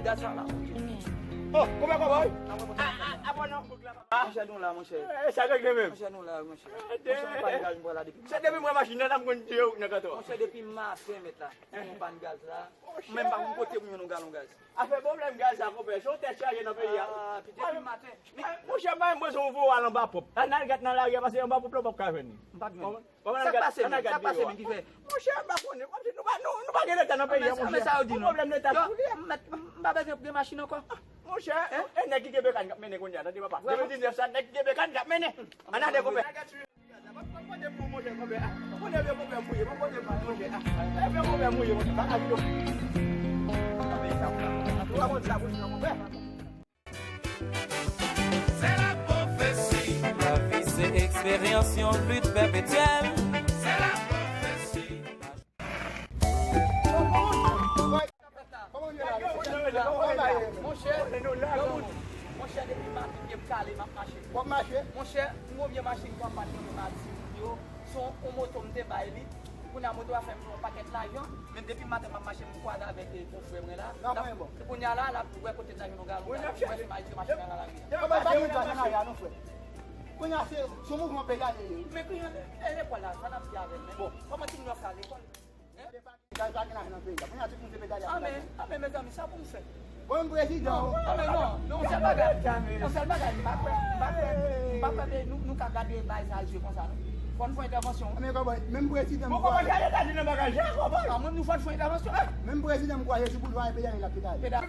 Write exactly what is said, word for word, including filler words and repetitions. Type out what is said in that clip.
Gaz la la, monchè. Oh, kòman, kòman, wi? Ah, ah, ah, bon, non, boug la, papa. Monchè, nou la, monchè. Eh, sa regle menm. Monchè, nou la, monchè. Monchè, mwen pa gen gaz, mwen la depi. Se depi mwen machin nan, m konn di yo nan kanto. Monchè, depi maten, mèt la. Mwen pa gen gaz la. Mwen pa konn kote pou yon galon gaz. Afè pwoblèm gaz la, konpè, se yon tèt chaje nan peyi a. Ah, pi depi maten. Monchè, pa bezwen voye w al anba ponp. Ann al gad nan lari a, paske anba ponp la, w p ap ka jwenn li. M p ap jwenn. Sa k pase menm? Sa k pase menm ki fè? Monchè, m pa konnen. Kòmsi nou pa, nou, nou pa gen leta nan peyi a, monchè. Men sa yo di nou. Pwoblèm leta. Yo, m pa bezwen pou gen machin ankò. Monchè, e nèg ki kenbe kann k ap mennen kounye a, tande papa. Depi diznèf sa, nèg ki kenbe kann k ap mennen. Ann ale, konpè. Se la pwofesi. Lavi se eksperyans, yon lit pèpetyèl. Se la pwofesi. Kòman w ye la, mesye? Kòman w ye? Monchè, granmoun, monchè, depi maten pye m kale, m ap mache. W ap mache? Monchè, m gon vye machin pou m pa t nan men m a di moun yo. Se yon, yon moto m te bay li. Kounye a moto a fè m yon pakèt lajan. Men depi maten m ap mache, m kwaze avèk, eh, yon frè mwen la. Nan mwen, bon. Kounye a la, l ap wè kote l ta jwenn yon galon gaz. Mwen se m al tire machin nan lari a. Kòman se moun sa nan lari a, non, frè? Kounye a se, se yon mouvman peyi a ye. Men kounye a, e lekòl la, sa n ap di avè l, men. Bon. Kòman timoun yo ap ka lekòl? Gaz pa gen lajan nan peyi a. Kounye a tout moun se medalye. Ah, men, ah, men, mezanmi, sa pou m fè? Bon, m prezidan. Ah, men non, non, yon sèl bagay, yon sèl bagay, m pa kwè, m pa kwè, m pa kwè ke nou, nou ka gade bagay sa a je konsa, non. Fò n fè entèvansyon. Ah, men kòman, menm prezidan m kwaze. Bon, kòman, gade, gade nan bagay, je kòman. Ah, mwen, nou fò n fè entèvansyon. Ah! Menm prezidan m kwaze sou boulva a, e pedale l ap pedale. Pedale.